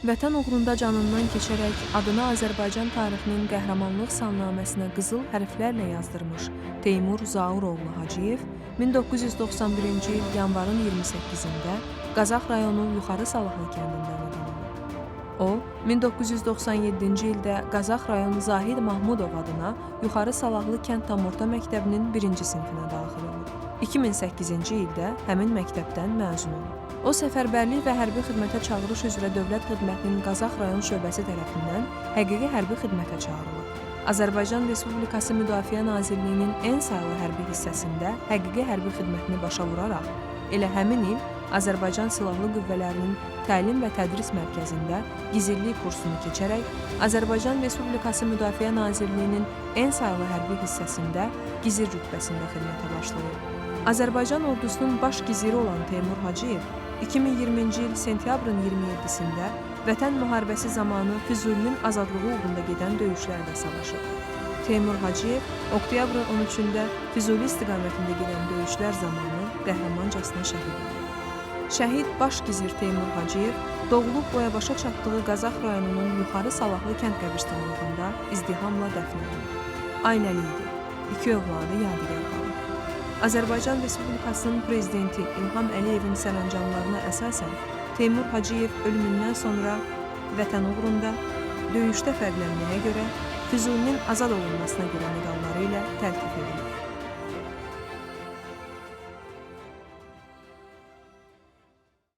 Vətən uğrunda canından keçərək adını Azərbaycan tarixinin qəhrəmanlıq salnaməsinə qızıl hərflərlə yazdırmış Teymur Zauroğlu Hacıyev 1991-ci il yanvarın 28-də Qazax rayonu Yuxarı Salahlı kəndində anadan olub. O, 1997-ci ildə Qazax rayon Zahid Mahmudov adına Yuxarı Salahlı kənd tam orta məktəbinin 1-ci sinfinə daxil olub. 2008-ci ildə həmin məktəbdən məzun olub. O, səfərbərlik və hərbi xidmətə çağırış üzrə Dövlət Xidmətinin Qazax rayon şöbəsi tərəfindən həqiqi hərbi xidmətə çağırılıb. Azərbaycan Respublikası Müdafiə Nazirliyinin N saylı hərbi hissəsində həqiqi hərbi xidmətini başa vuraraq, elə həmin il Azərbaycan Silahlı Qüvvələrinin Təlim və Tədris Mərkəzində gizirlik kursunu keçərək Azərbaycan Respublikası Müdafiə Nazirliyinin N saylı hərbi hissəsində gizir rütbəsində xidmətə başlayıb. Azərbaycan ordusunun baş giziri olan Teymur Hacıyev 2020-ci il sentyabrın 27-sində Vətən müharibəsi zamanı Füzulinin azadlığı uğrunda gedən döyüşlərdə savaşıb. Teymur Hacıyev oktyabrın 13-də Füzuli istiqamətində gedən döyüşlər zamanı qəhrəmancasına şəhid olub. Şəhid baş gizir Teymur Hacıyev doğulub boya-başa çatdığı Qazax rayonunun Yuxarı Salahlı kənd qəbirstanlığında izdihamla dəfn olunub. Ailəli idi. 2 övladı yadigar qalıb. Azərbaycan Respublikasının Prezidenti İlham Əliyevin sərəncamlarına əsasən Teymur Hacıyev ölümündən sonra Vətən uğrunda, döyüşdə fərqlənməyə görə, Füzulinin azad olunmasına görə medalları ilə təltif edilib.